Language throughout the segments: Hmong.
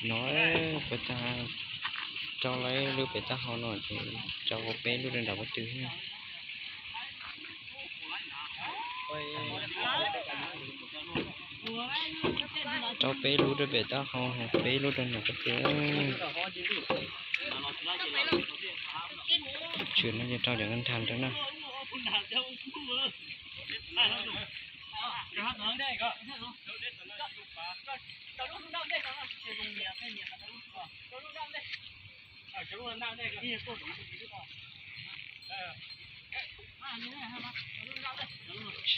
No puas tag, rau lawv lub pem taub hau no ces rau peb lub rau nram pob tw. Rau peb lub rau pem taub hau, peb lub rau nram pob tw. Tus tswv no ces rau cov nthas rau na.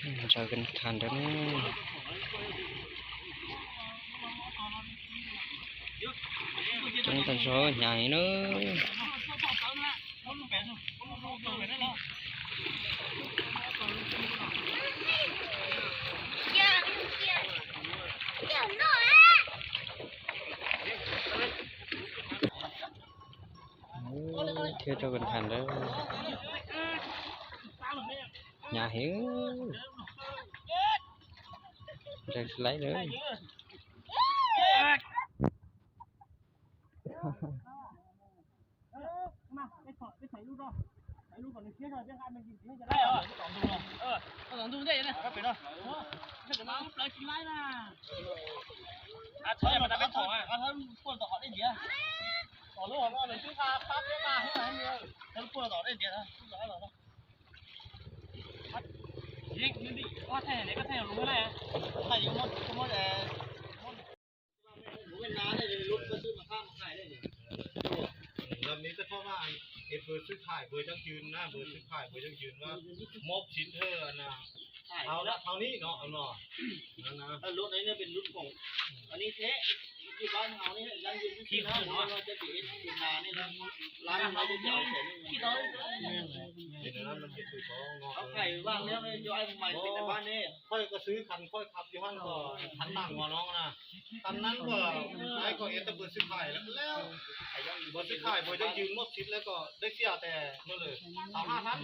Ntsaws kawg thas ntawd na. Coob tag zog hnyav heev na. Thiab rau kawg thas ntawd. Hnyav heev. Ntsaws tsis laib lawm. Lawv nws twb thoj mas, es pw xwb khai pw coob ywm na, pw xwb khai pw coob ywm na, mob xij thawj na, thau na, thau ni no no. Lub no peb lub khoom, ann ni thiab, yus pab hauv ni, yus pab hauv ni, lab no ces tsis tau, ces no no ces tsis tau, no khai vaj liab, yus ai mus mais tsis tau pab ne. Koj ko xwb khan koj khab yus hab ko, khan tag ua no na. Tam nan ko, ai ko es tau pw xwb khai lawm, pw xwb khai pw coob ywm mob xij lawm ko dej xiab tes no lawm, tau hab hab.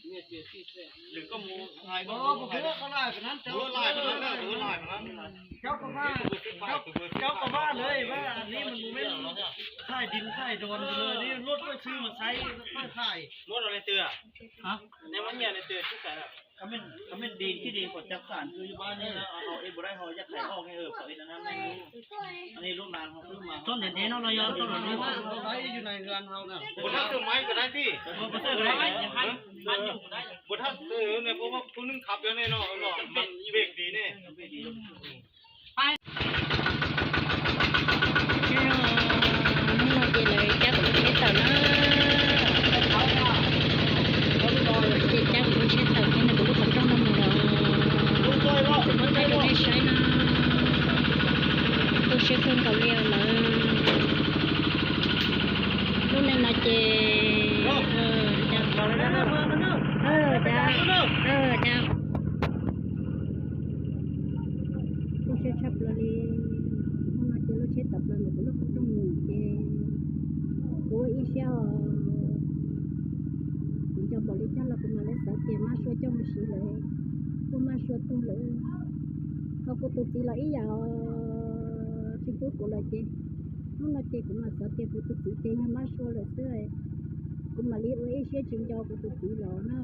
Lwm koj mus hais ko, lais ko na, lais ko na, lais ko na. Cov ko vaj lawm, vaj ni mas mus mej khai din khai don ni, luaj tuaj xwb mas saib koj khai. Muab rau leej twg? Nej muab nyiaj leej twg xwb khai? Koj mej din tib di kom caj xam kws yus pab ne, hau ib puas daim hau yaj thaiv oj ne, kom ib na ne lub na. Txhob ntev ntev no los yog txhob los ntev. Puas thawj xwb mais ko dab tsi? Puas thawj xwb ne, puas neeg khab yog ne no, mas vej dis ne. Hnub no ces lawv cab kuv lub tsheb tawm na. Ces cab kuv lub tsheb tawm thiab nws kuv lub qhov rooj no mus lawm. Kuv muab thaij rau nej saib na. Tu siab kawg nkaus li lawm. Lub neej no ces cas, cas, cas, tu siab tshaj plaws li. Hnub no ces lub tsheb tawm plaws ntawm kuv lub qhov rooj mus ces kuv ua ib siab os. Kuv nco npaum li cas los kuv mam li xav tias mab suav coj mus siv lawm, kuv mab suav tuag lawm. Ho kuv tus txiv los ib yam, tsis hlub kuv lawm ces hnub no ces kuv mam xav tias kuv tus txiv ces yog mab suav lawm xwb. Kuv mam li ua ib siab tsis nco kuv tus txiv los na.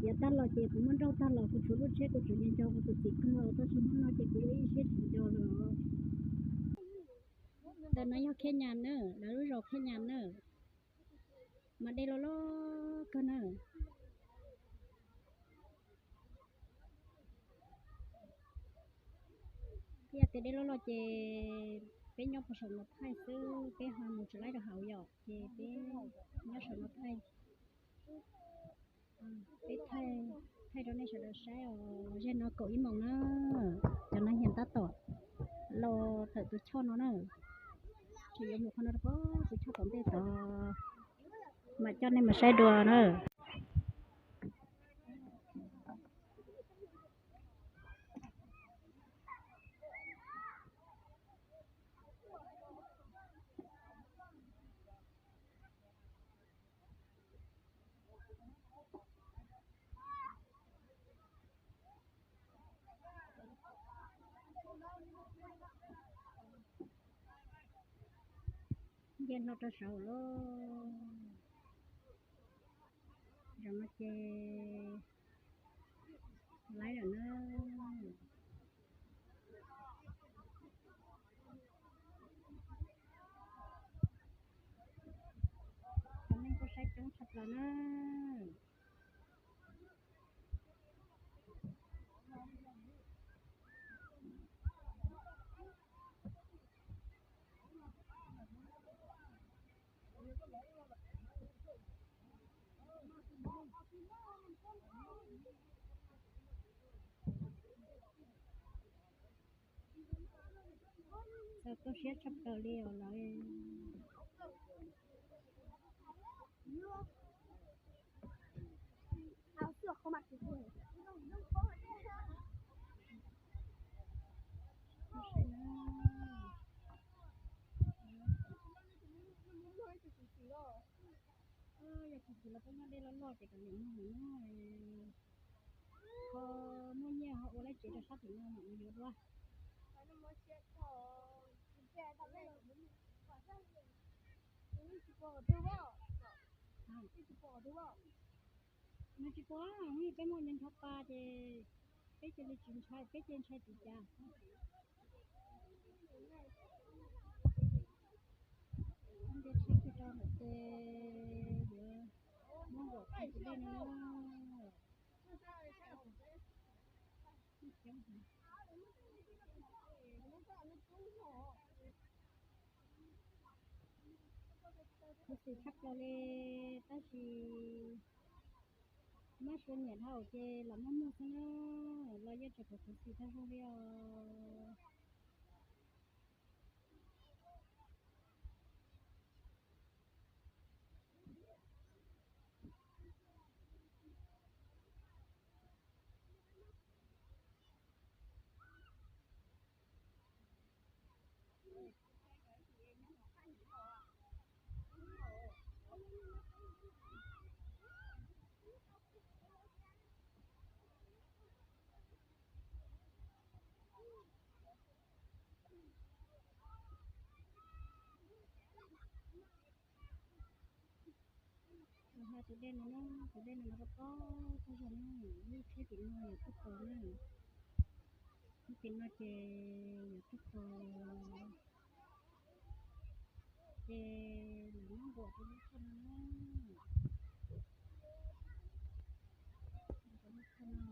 Yav tag los ces kuv muab nrauj tag los kuv tshuav lub tsheb kuv tseem nco kuv tus txiv kawg, tab sis hnub no ces kuv ua ib siab tsis nco lawm. Ntawm no yog Khej Nyas na, lawv lub zos Khej Nyas na, mas dej loj loj kawg na. Yog tias dej loj loj ces peb nyob puag saum no thaij xwb, peb ho mus tsis laib rau hauv yom, ces peb nyob saum no thaij. Peb thaij, thaij rau nej sawv daws saib os. Zej no kaum ib moos na, cov no yeej tab tom los tawm tus choj no na. Tseem yuav mus qhov no rau pem tus choj tom ntej tod, mam coj nej mus saib dua na. Hlo rau saud lawm. Zaum no ces laib lawm na. Cov neeg kuj saib coob tshaj plaws na. Txaus tu siab tshaj plaws li os lawv. Yog tsis los peb nyob deb loj loj ces kom niam mus no, ho muaj nyiaj ho ua lab tsev rau sab tim no mam mus yuav dua. Nws tsis pom, peb muaj nyob nchov pa ces peb cia li tsis ntshai, peb cia li ntshai tus cas. Nce tsheb kiag rau ntawm ces yuav muab nkaum kiag tus dej no na. Khuv xim tshaj plaws li, tab sis mab sua nyiam dhau ces los muaj muag xwb na, los yeej tseem khuv xim tag zog li os. Hla tus dej no na, tus dej no mas rau pob tag zog na, lub tsheb tim no yog tuaj pos na, lub tim no ces yog tuaj pos, ces lawv muab nquam rau lub tsheb no na, rau lub tsheb no.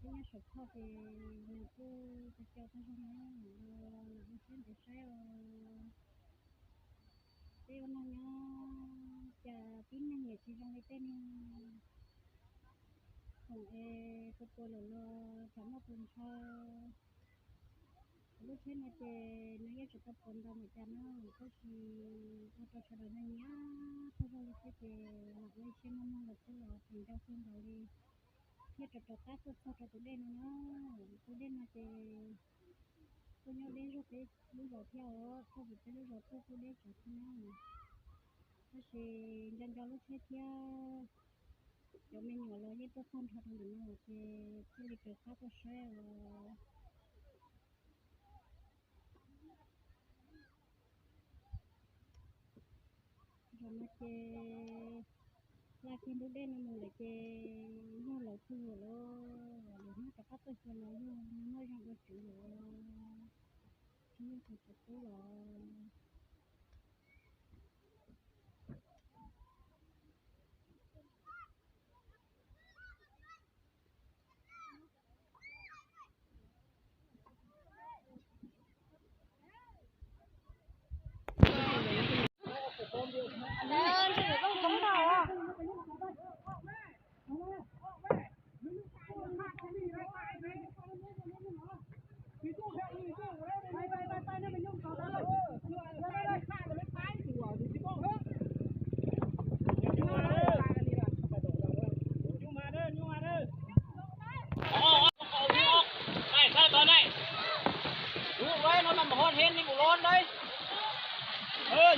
Peb nyob saum toj ces nws kuj cau cau tag zog na, los ua siab ntev saib os. Peb ua neeg nyob cas tib neeg niam tsis zoo li tej neeg. Thaum es tus puas lawm los tsam muaj tus ntshaw. Kuv lub tsheb no ces nws yeej tsis tau puas ntau npaum cas na, tab sis ua rau sawv daws nyiam nyiam tag zog li thiab ces lam ua ib siab muaj muag los xwb los tseem ncau kawg nkaus li. Thiab rov rov qab tuaj txog rau tus dej no na, tus dej no ces kuj nyob deb zog peb lub zos thiab os, kuj vim peb lub zos tuaj kuj deb tsawv thiab na. Tab sis nco nco lub tsheb thiab cov me nyuam los yeej tuaj txog nrho rau ntawm no ces thiaj li raws qab tuaj saib os. Zaum no ces hla kiag ntug dej no mus lawm ces yog lawv tug lawm, lwm hnub rov qab tuaj xyuas los yog nws muaj zoo ua tswv lawm, tsis yog tus tswv qub lawm.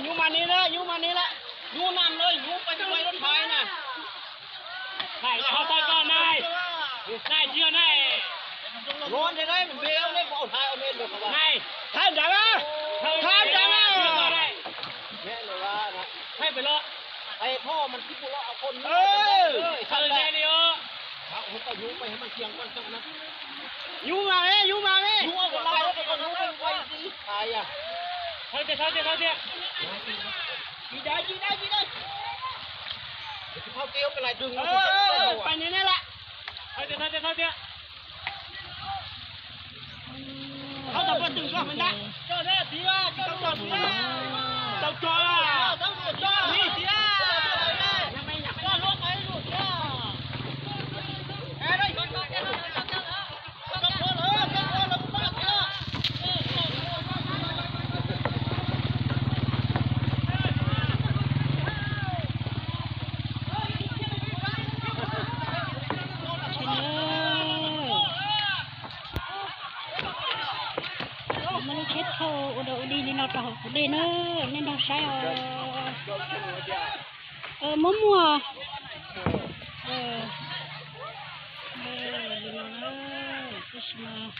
Nyuj mas ni na, nyuj mas ni lawm, nyuj nam lawm, nyuj pais pais rau thaiv na. Nai, ho tawm koj nai, nai, cia nai. Nov nte na, npe ne, pom thaiv me lus hov. Thaiv nrad na, thaiv nrad na. Thaiv pem los, thaiv pem los, thaiv ne li os. Yus mas ne, yus mas ne. Thaiv tiag, thaiv tiag, thaiv tiag. Pais ne ne lawm. Thaiv tiag, thaiv tiag, thaiv tiag. Muaj lub tsheb thauj ua dog ua dig li no rau hauv kuv dej na, nej nrog saib os. Muab muag. Li no na, tab sis mas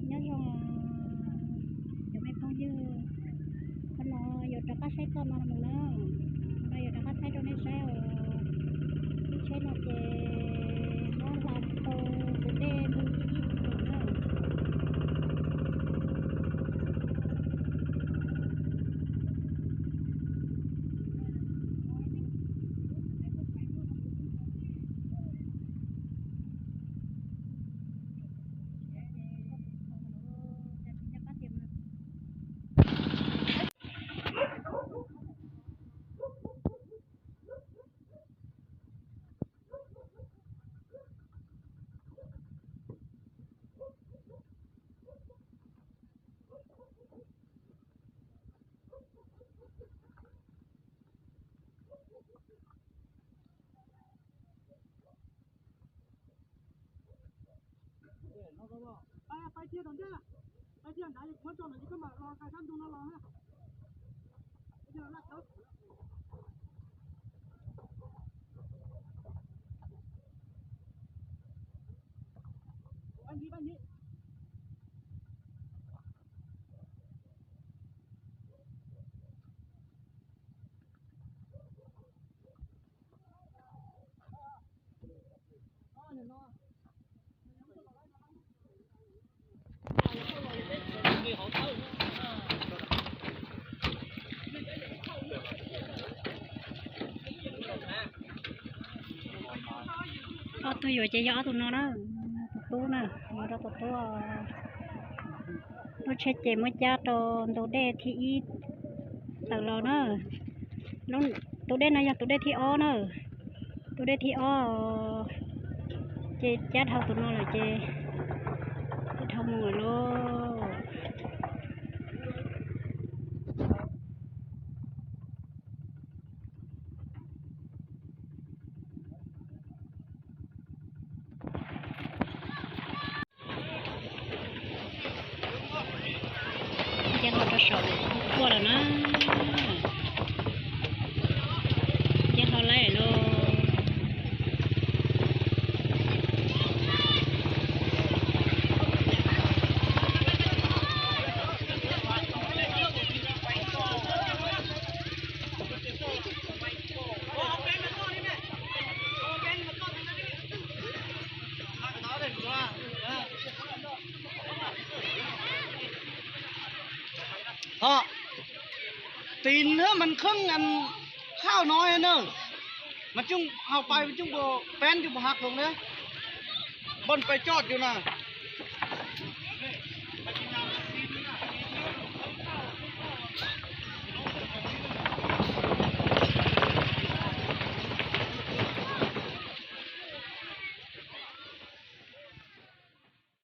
Nyob zoo cov me phooj ywg, qhov no yuav rov qab saib txoj no mus na, qhov no yuav rov qab thaij rau nej saib os. Lub tsheb no ces muab hla tau tus dej ntug ib tus na. Pais thiab tom ntej, pais thiab nrad, kuv muab tso lawm ces koj mam los kais sab ntug no los na. Ob tug yuav ces yog ob tug no na, tus tub na, yuav rau tus tub. Lub tsheb ces muab cab rau ntug dej thib ib tawm los na. Tus dej no yog tus dej thib ob na, tus dej thib ob ces cab dhau tus no lawm ces dhau mus lauj. Cab hlo rau saum tuaj lawm na. Cab hlo lawm lauj. Ho, tiv hab mas kheeb as hauj no na, mas coj hauv pais coj puas peb coj puas hav khoom na, npaj pais coj cov na.